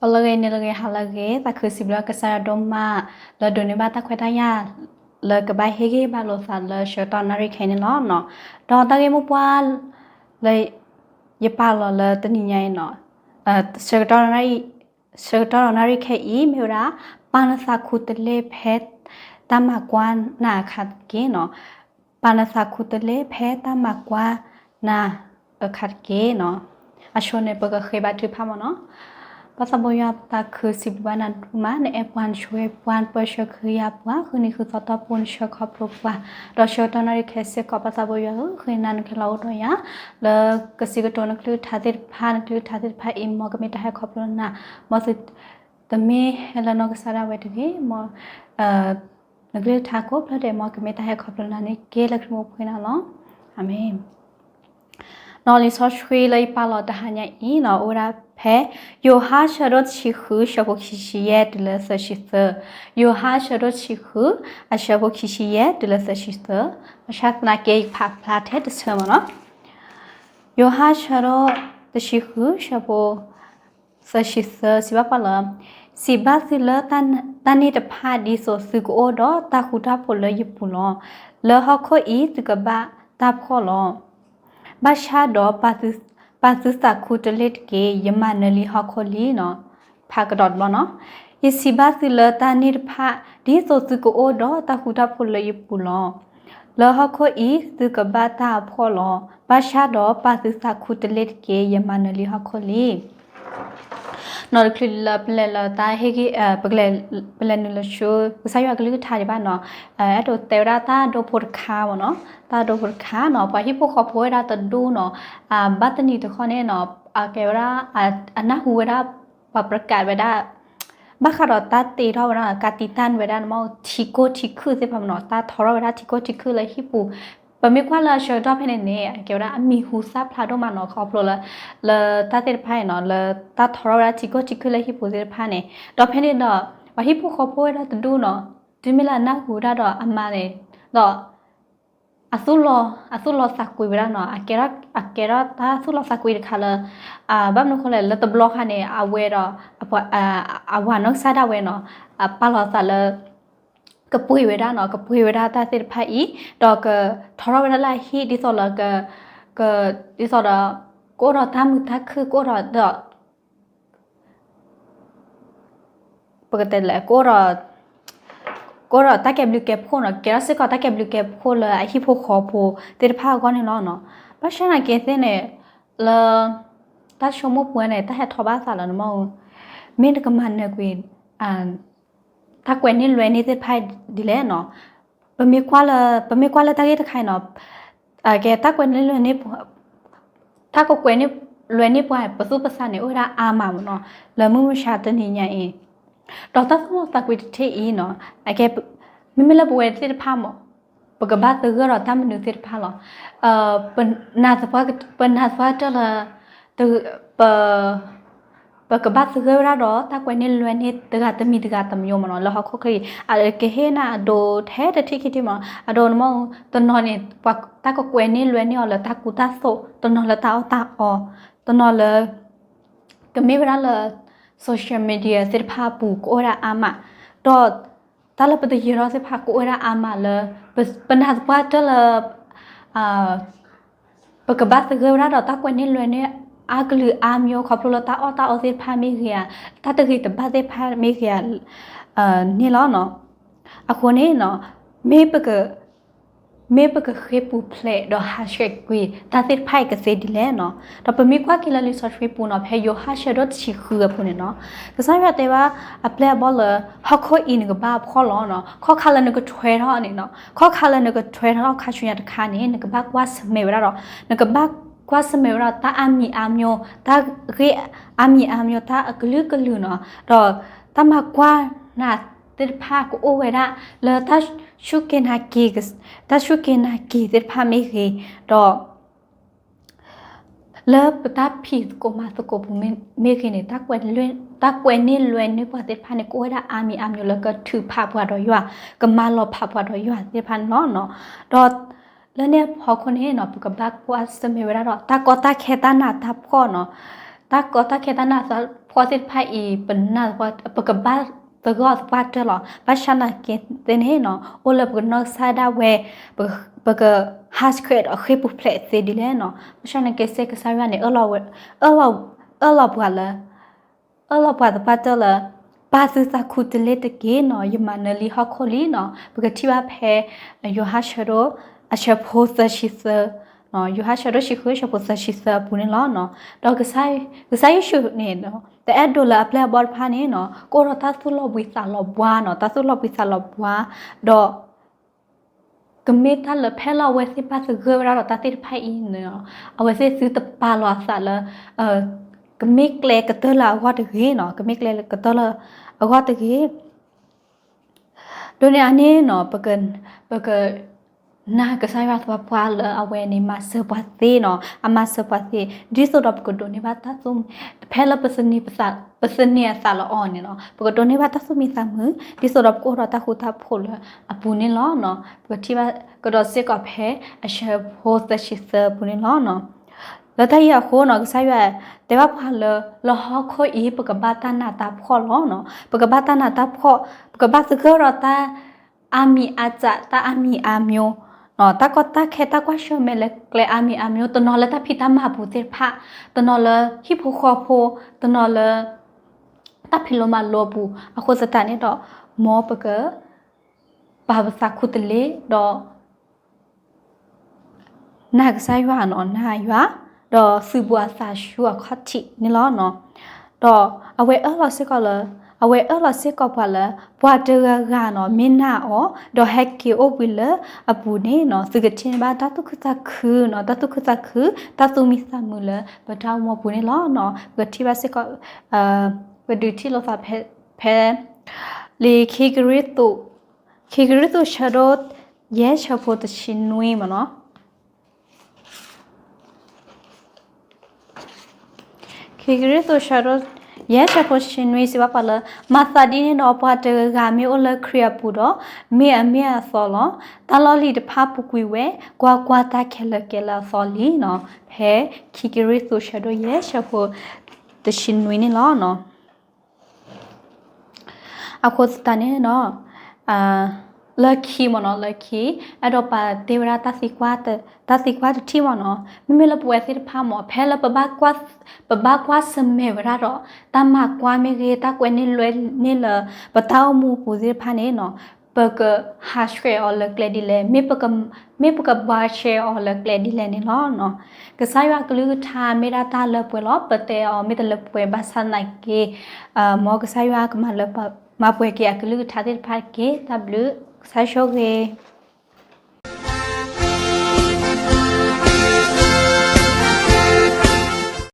အိၣ်လၢဂ့ၤ နံၤလၢဂ့ၤ ဟါလၢဂ့ၤ, သးခုစံးဘျုးကစၢ်ယွၤဒိၣ်မး လၢဒိးန့ၢ်ဘၣ်တၢ်ခွဲးတၢ်ယာ် လၢကဘၣ်ဟ့ၣ်ဂံၢ်ဘါလိာ်သးလၢဆၢကတီၢ်နၣ်ရံၣ်ခဲအံၤန့ၣ်လီၤ. ဒီးတၢ်ဂ့ၢ်မိၢ်ပှၢ် လၢယပာ်လီၤလၢတနံၤညါအံၤန့ၣ်, ဆၢကတီၢ်နၣ်ရံၣ်, ဆၢကတီၢ်နၣ်ရံၣ်ခဲအံၤ မ့ၢ်ဝဲဒၣ် ပာ်နသးခူတလ့ၢ်ဖဲ တၢ်မၤကွၢ်နၤအခါတက့ၢ်န့ၣ်. ပာ်နသးခူတလ့ၢ်ဖဲတၢ်မၤကွၢ်နၤအခါတက့ၢ်န့ၣ်. အဆိန့ၣ် ပကဃ့ဘါထုကဖၣ်မ့ၢ်န့ၣ်. ပၢ်သးဘိယွၤ ပသးခုစံးဘျုးဘၣ်နၤဒိၣ်မး, နအဲၣ်ပှၤ နဆိၣ်ဂ့ၤပှၤ နပၢဆှၢကဟုကယာ်ပှၤ ဃုနံၤဃုသီတီၢ်ပူၤ နဆှၢခီဖျိပှၤ, ဒီးဆၢကတီၢ်နၣ်ရံၣ်ခဲစ့ၢ်ကီး ပၢ်သးဘိယွၤဧၢ, ဃ့နၤနကလီၤအိၣ်ဒီးယၤ လၢကစံးကတိၤနကလုၢ်ကထါသ့ၣ်တဖၣ်, နကလုၢ်ကထါသ့ၣ်တဖၣ်အံၤ မ်ကမ့ၢ်တၢ်ဟဲခီဖျိနၤ, မ်သုတမ့ၢ်ဟဲလၢနီၢ်ကစၢ်ဒၣ်ဝဲတဂ့ၤ, မ် နကလုၢ်ကထါကိးဖျၢၣ်ဒဲး မ်ကမ့ၢ်တၢ်ဟဲခီဖျိနၤန့ၣ် ကဲလၢခရံာ်မိၢ်ပှၢ်နၤလီၤ. အၤမ့ၣ်. နီၢ်လံာ်စီဆှံလၢယပာ်လီၤတဟါညါအံၤန့ၣ် အိၣ်ဝဲဒၣ်ဖဲ ယိၤဟၣ်ဆၢဒိၣ်တဆံဃု ဆၢဖိခံဆံယဲၢ်တုၤလၢသၢဆံသၢ, ယိၤဟၣ်ဆၢဒိၣ်တဆံဃု အဆၢဖိခံဆံယဲၢ်တုၤလၢသၢဆံသၢ, ဘၣ်ဆၣ်သနာ်က့ ယဖးဖျါထဲတဆၢမ့ၢ်န့ၣ်. ယိၤဟၣ်ဆၢဒိၣ်တဆံဃု ဆၢဖိ သၢဆံသၢ စံးဘၣ်ပှၤလၢ, စံးဘၣ်သုလၢတၢ်န့ၣ်တဖၣ် ဒ်သိးသုကအိၣ်ဒီးတၢ်ဃူတၢ်ဖိးလၢယပူၤလီၤ. လၢဟီၣ်ခိၣ်အံၤ သုကဘၣ်တၢ်ဖှီၣ်လီၤ. ဘၣ်ဆၣ်ဒီး ပာ်သုသးခူတလ့ၢ်တက့ၢ်, ယမၤနၢၤလံဟီၣ်ခိၣ်လံန့ၣ်. ဖးကဒီးတဘျီန့ၣ်. ယစံးဘၣ်သုလၢတၢ်န့ၣ်တဖၣ် ဒ်သိးသုကအိၣ်ဒီးတၢ်ဃူတၢ်ဖိးလၢယပူၤလီၤ. လၢဟီၣ်ခိၣ်အံၤ သုကဘၣ်တၢ်ဖှီၣ်လီၤ. ဘၣ်ဆၣ်ဒီး ပာ်သုသးခူတလ့ၢ်တက့ၢ်, ယမၤနၢၤလံဟီၣ်ခိၣ်လံ. နီၢ်တချုးလၢပလဲၤလၢတၢ်ဟ့ၣ်ဂံၢ်, ပလဲၤ, ပလဲၤနုာ်လီၤဆူ ကစၢ်ယွၤကလုၢ်ကထါဒံးဘၣ်န့ၣ်, အဲၣ်ဒိးတဲဝဲဒၣ်တၢ်ဒိဖိတခါမ့ၢ်န့ၣ်, တၢ်ဒိဖိတခါန့ၣ်, ပှၤဟံၣ်ဖိဃီဖိဝဲဒၣ်တဒူၣ်န့ၣ်, ဘၣ်တနံၤတခီန့ၣ်န့ၣ်, အကဲဝဲဒၣ်, အနၢ်ဟူဝဲဒၣ်, ပှၤပြကးဝဲဒၣ် ဘၣ်ဃးဒီးတၢ်တ့ထီၣ်ဝဲဒၣ် ကးတံာ်တၢ်ဝဲဒၣ်န့ၣ်မ့ၢ် ထံကိၢ်ထံခုၣ်သ့ၣ်တဖၣ်မ့ၢ်န့ၣ်, တၢ်ထီထီၣ်ဝဲဒၣ်ထံကိၢ်ထံခုၣ်လၢဟံၣ်ပူၤ, ပမ့ၢ်ကွၢ်လၢဆၢကတီၢ်ဖဲန့ၣ်န့ၣ် အကဲဝဲဒၣ်အမံၤဟူသၣ်ဖျါဒိၣ်မးန့ၣ်, ခီဖျိလၢ, လၢတၢ်သ့ၣ်တဖၣ်န့ၣ်န့ၣ်, လၢတၢ်ထီထီၣ်ဝဲဒၣ်ထံကိၢ်ထံခုၣ်လၢဟံၣ်ပူၤသ့ၣ်တဖၣ်န့ၣ်, ဒီးဖဲန့ၣ်ဒီး, ပှၤဟံၣ်ဖိဃီဖိဝဲဒၣ်တဒူၣ်န့ၣ်, တုၤမ့ၢ်လၢအနၢ်ဟူဝဲဒၣ်ဒီးအမါန့ၣ်, ဒီး အသူၣ်လီၤ, အသူၣ်လီၤသးကွံဝဲဒၣ်န့ၣ်, အကဲထီၣ်, အကဲထီၣ်တၢ်သူၣ်လီၤသးကွံတခါလၢ, ဘၣ်မနုၤဃိလဲၣ်, လၢတဘျီဃီန့ၣ် အဝဲဒီး, အဝၤနီၢ်ကစၢ်ဒၣ်ဝဲန့ၣ်, ပာ်လီၤသးလၢ, ကပှ့ၤဝဲဒၣ်န့ၣ်, ကပှ့ၤဝဲဒၣ်တၢ်သ့ၣ်တဖၣ်အံၤ, ဒီးကထီထီၣ်ဝဲဒၣ်လၢအဟံၣ်ဒ်သိးလၢ, က, ဒ်သိးဒီး, ကအိၣ်ဒီးတၢ်မုာ်တၢ်ခုၣ် ကအိၣ်ဒီးဒီး ပကတဲလဲၣ်, ကအိၣ်ဒီး, ကအိၣ်ဒီးတၢ်ကဲဘျုးကဲဖှိၣ်န့ၣ်, ကဲထီၣ်စ့ၢ်ကီးတၢ်ကဲဘျုးကဲဖှိၣ်လၢအဟံၣ်ဖိဃီဖိသ့ၣ်တဖၣ်အဂီၢ်န့ၣ်လီၤန့ၣ်. ဘၣ်ဆၣ်သနာ်က့သ့ၣ်န့ၣ်, လၢ, တၢ်ဆိကမိၣ်ပူၤန့ၣ် တၢ်ဟဲထီၣ်ဘၣ်သးလၢနမ့ၢ်, မ့ၢ်နကမၤနၢၤကွံာ် တၢ်ကွဲးန့ၢ်လွဲန့ၢ်သ့ၣ်တဖၣ်ဒ်လဲၣ်န့ၣ်. ပမ့ၢ်ကွၢ်လၢ, ပမ့ၢ်ကွၢ်လၢတၢ်ဂ့ၢ်တခါအံၤန့ၣ်, ကဲတၢ်ကွဲးန့ၢ်လွဲန့ၢ်, တၢ်ကကွဲးန့ၢ်လွဲန့ၢ်ပှၤ ပသူၣ်ပသးန့ၣ် အိၣ်ဝဲဒၣ်အါမးမ့ၢ်န့ၣ်, လၢမုၢ်မဆါတနံၤညါအံၤ, ဒီးတၢ်သူၣ်လီၤသးကွံတထံၣ်အံၤန့ၣ်, အကဲ, မ့မ့ၢ်လၢပဝဲသ့ၣ်တဖၣ်မ့ၢ် ပကဘၣ်သဂၢၢ်ဒီးတၢ်မနုၤသ့ၣ်တဖၣ်လီၤ. ပနာ်သပှၢ်, ပနာ်သပှၢ်တၢၢ်လၢ, ပ, ပကဘၣ်သဂၢၢ်ဝဲဒၣ်ဒီးတၢ်ကွဲးန့ၢ်လွဲန့ၢ်တဂၤတမံၤတဂၤတမံၤမ့ၢ်န့ၣ်, လၢဟီၣ်ခိၣ်ချၢအံၤ, အကဟ့ၣ်နၤအဒိထဲတထံၣ်ခံထံၣ်မ့ၢ်န့ၣ်, အဒိန့ၣ်မ့ၢ် တနီၤန့ၣ် ပှၤတၢ်ကကွဲးန့ၢ်လွဲန့ၢ်အီၤလၢတၢ်ကူတၢ်သိး, တနီၤလၢတၢ်အီၣ်တၢ်အီ, တနီၤလၢ ကမ့ၢ်ဝဲဒၣ်လၢ social media သ့ၣ်တဖၣ်အပူၤ ကအိၣ်ဝဲဒၣ်အါမး, ဒီး တၢ်လၢပတယၢၤထီၣ်သ့ၣ်တဖၣ် ကအိၣ်ဝဲဒၣ်အါမးလၢ ပ, ပနာ်သပှၢ်တၢၢ်လၢ ပကဘၣ်သဂၢၢ်ဝဲဒၣ်ဒီးတၢ်ကွဲးန့ၢ်လွဲန့ၢ်အါကလုာ်အါမျိုး ခီဖျိလၢတၢ်အီၣ်တၢ်အီသ့ၣ်တဖၣ်မ့ၢ်ဂ့ၤဧါ, တၢ်တဂ့ၤတဘၣ်သ့ၣ်တဖၣ်မ့ၢ်ဂ့ၤဧါ, န့ၣ်လီၤ. အဃိန့ၣ် မ့ၢ်ပက မ့ၢ်ပကဃ့ပူၤဖျဲးဒီးဟးဆှဲးကွံာ် တၢ်သ့ၣ်တဖၣ်အံၤကသ့ဒ်လဲၣ်န့ၣ်, ဒီးပမ့ၢ်ကွၢ်က့ၤလၢလံာ်စီဆှံပူၤန့ၣ် ဖဲယိၤဟၣ်ဆၢဒိၣ်တဆံဃုအပူၤန့ၣ်န့ၣ်, ကစၢ်ယွၤတဲဘၣ်အပျဲၢ်အဘီၣ်လၢ ဟီၣ်ခိၣ်အံၤနကဘၣ်ဖှီၣ်လီၤန့ၣ်, ခီၣ်ခါလၢနကထွဲထီၣ်န့ၣ်န့ၣ်, ခီၣ်ခါလၢနကထွဲထီၣ်ခါဆူညါတခါန့ၣ် နကဘၣ်ကွၢ်ဆၢၣ်မဲာ်ဝဲဒၣ်ဒီး နကဘၣ်ကွၢ်ဆၢၣ်မဲာ်ဝဲဒၣ်တၢ်အါမံၤအါမျိ, တၢ်ဂ့ၢ်အါမံၤအါမျိ, တၢ်အကလုာ်ကလုာ်န့ၣ်, ဒီးတၢ်မၤကွၢ်နၤ သ့ၣ်တဖၣ်ကအိၣ်ဝဲဒၣ် လၢတၢ်စူၢ်က့ၤနာ်က့ၤ, တၢ်စူၢ်က့ၤနာ်က့ၤသ့ၣ်တဖၣ်မ့ၢ်ဂ့ၤ, ဒီး လၢပတၢ်ဖံးသကိးမၤသကိးပူၤမ့ၢ်ဂ့ၤန့ၣ်, တၢ်ကွဲးန့ၢ်လွဲန့ၢ်ပှၤသ့ၣ်တဖၣ်န့ၣ် ကအိၣ်ဝဲဒၣ်အါမံၤအါမျိလၢကထုးဖးပှၤဒီးယွၤ, ကမၤလီၤဖးပှၤဒီးယွၤသ့ၣ်တဖၣ်န့ၣ်လီၤ. ဒီး လၢန့ၣ်အဖီခိၣ်န့ၣ်န့ၣ် ပကဘၣ်ကွၢ်ဆၢၣ်မဲာ်ဝဲဒၣ်ဒီး တၢ်ကီတၢ်ခဲတၢ်နးတၢ်ဖှီၣ်န့ၣ်, တၢ်ကီတၢ်ခဲတၢ်နးတၢ်ဖှီၣ် ကီၢ်သ့ၣ်တဖၣ်အံၤ ပနၢ်သပှၢ် ပကဘၣ်သဂၢၢ်သပှၢ်တၢၢ်လီၤ. ဘၣ်ဆၣ်သနာ်က့သ့ၣ်န့ၣ်နီၤ အိၣ်လၢပကနီၢ်ကစၢ်ဒၣ်ဝဲ ပက ဟးဆှဲး ဒီးဃ့ၢ်ပူၤဖျဲးသ့ဒ်လဲၣ်နီၤ. ဘၣ်ဆၣ်သနာ်က့စ့ၢ်ကီး ကစၢ်ယွၤန့ၣ် အၢၣ်လီၤပှၤလၢ အၢၣ်လီၤပှၤသပှၢ်တၢၢ်လၢ ပာ်သုသးခူတလ့တက့ၢ်နီၤ, ယမၤနၢၤလံဟီၣ်ခိၣ်လံနီၤ. ပကထံၣ်ဘၣ်ဖဲ ယိၤဟၣ်ဆၢဒိၣ် အဆၢဖိသၢဆံသၢ, ယိၤဟၣ်ဆၢဒိၣ်ဆံဃု အဆၢဖိသၢဆံသၢအပူၤန့ၣ်လီၤ. ဒီးကစၢ်ယ့ၣ်ၡူးန့ၣ် တအဲၣ်ဒိးလၢအပျဲၢ်အဘီၣ်တဖၣ်န့ၣ်နီၤ ကအိၣ်ဒီးတၢ်သူၣ်လီၤဘှံးသးလီၤဘှါနီၤ, တၢ်သူၣ်လီၤဘှံးသးလီၤဘှါ, ဒီး ကမ့ၢ်တၢ်လၢဖဲလီၤအဝဲသ့ၣ်ဘၣ်သဂၢၢ်ဝဲဒၣ်ဒီးတၢ်သ့ၣ်တဖၣ်အံၤန့ၣ် အဝဲသ့ၣ်သုတပာ်လီၤအသးလၢ ကမ့ၢ်ကျဲကတၢၢ်လၢအဂီၢ်တဂ့ၤနီၤ, ကမ့ၢ်ကျဲကတၢၢ်လၢအဂီၢ်တဂ့ၤ. ဒ်န့ၣ်အန့ၣ်နီၤ ပက နာ်ကစၢ်ယွၤသပှၢ်ပှၢ်လၢအဝဲန့ၣ်မၤစၢၤပှၤသ့နီၤ, အမၤစၢၤပှၤသ့, ဒ်သိးဒီးပကဒိးန့ၢ်ဘၣ်တၢ်သူၣ်မံ ဖဲလၢပသန့ၤအသးလၢအီၤန့ၣ်နီၤ ပကဒိးန့ၢ်ဘၣ်တၢ်သူၣ်မံသးမုာ် ဒ်သိးဒီးပကအိၣ်ဒီးတၢ်ဃူတၢ်ဖိးလၢအပူၤန့ၣ်လီၤ. ပကထံၣ်ဘၣ်ကဒီးစ့ၢ်ကီးဖဲ အဆၢဖိသၢဆံသၢအပူၤန့ၣ်လီၤ. လၢတၢ်အံၤအဃိနီၤ ကစၢ်ယွၤတဲဘၣ်ပှၤလၢ လၢဟီၣ်ခိၣ်အံၤ ပကဘၣ်တၢ်နးတၢ်ဖှီၣ်လီၤနီၤ, ပကဘၣ်တၢ်နးတၢ်ဖှီၣ်, ပကဘၣ်သဂၢၢ်ဒီးတၢ် အါမံၤအါစး တၢ်အါမံၤအါမျိၤ, တၢ်ကီတၢ်ခဲ တၢ်ကွၢ်ဆၢၣ်မဲာ်လၢကျဲအါမံၤအါမျိၤ, တနီၤလၢတၢ်ဖံးတၢ်မၤပူၤသ့ၣ်တဖၣ်, တနီၤလၢဟံၣ်ဖိဃီဖိ, တနီၤလၢ တၢ်ဖံးလိမၤလိအပူၤ, အဃိသတးန့ၣ်ဒီး မ်ပက ပာ်ပသးခူတလ့ဒီး နာ်ကစၢ်ယွၤနီၤ, နာ်ယွၤ, ဒီးသုးဘူးအသးဆူအခီၣ်ထံးန့ၣ်လီၤ. ဒီးအဝဲအၢၣ်လီၤစ့ၢ်ကီးလၢ အဝဲအၢၣ်လီၤစ့ၢ်ကီးပှၤလၢ ပှၤတဂၤဂၤနီၤ မ့ၢ်နာ်အီၤ ဒီးဟဲက့ၤအိၣ်ဘှံးလၢအပူၤန့ၣ်နီၤ သုကထံၣ်န့ၢ်ဘၣ်တၢ်သူၣ်ခုသးခုနီၤ, တၢ်သူၣ်ခုသးခု တၢ်သူၣ်မံသးမုာ်လၢပတၢ်အိၣ်မူအပူၤန့ၣ်လီၤ. ပကထံၣ်ဘၣ်စ့ၢ်ကီး ပဒုးထံၣ်လိာ်သးဖဲ ဖဲ လံာ်ခံကရံၣ်သူး, ခံကရံၣ်သူးဆၢဒိၣ်ယဲၢ်ဆၢဖိတဆံနွံမ့ၢ်နီၤ. ခံကရံၣ်သူးဆၢဒိၣ်ယဲၢ်ဆၢဖိတဆံနွံစံးဘၣ်ပှၤလၢ မၤသးဒ်န့ၣ်ဒီး ပှၤတဂၤဂၤမ့ၢ်အိၣ်လၢခရံာ်အပူၤဒီး မ့ၢ်အမ့ၢ်အသီလီၤ. တၢ်လီၢ်လံၤတဖၣ်ပူၤကွံာ်ဝဲ, ကွၢ်ကွၢ်, တၢ်ခဲလၢာ်ကဲလၢအသီလံနီၤ. ဖဲခံကရံၣ်သူးဆၢဒိၣ်ယဲၢ်ဆၢဖိ တဆံနွံန့ၣ်လီၤ. အဃိသတးန့ၣ်နီၤ လၢခံမ့ၢ်နီၤ လၢခံ အဲၣ်ဒိးပာ်တ့ၢ်ဝဲဒၣ် တၢ်သံကွၢ်တထံၣ်မ့ၢ်နီၤ. မ့မ့ၢ်လၢပဝဲသ့ၣ်တဖၣ်မ့ၢ် ဖဲလၢ ပဘၣ်ကွၢ်ဆၢၣ်မဲာ်ဝဲဒၣ်ဒီး တၢ်မၤကွၢ်မ့ၢ်ဂ့ၤ တၢ်ကွဲန့ၢ်လွဲန့ၢ်လၢ ပတၢ်အိၣ်မူအပူၤသ့ၣ်တဖၣ်န့ၣ်နီၤ ပကဟးဆှဲးအီၤလၢကျဲဒ်လဲၣ်, မ့ၢ်ပကဘှါရှဲအီၤလၢကျဲဒ်လဲၣ်န့ၣ်လီၤ. ကစၢ်ယွၤအကလုၢ်ကထါမ့ၢ်ဒၣ်တၢ်လၢပှဲၤလီၤ. ပတဲအီၤမ့ၢ်တလၢပှဲၤဘၣ်ဆၣ်သနာ်က့ မ်ကစၢ်ယွၤကမၤလၢ မၤပှဲၤက့ၤအကလုၢ်ကထါသ့ၣ်တဖၣ်တက့ၢ်. တၢ်ဘျုး, ကစၢ်ဆိၣ်ဂ့ၤ.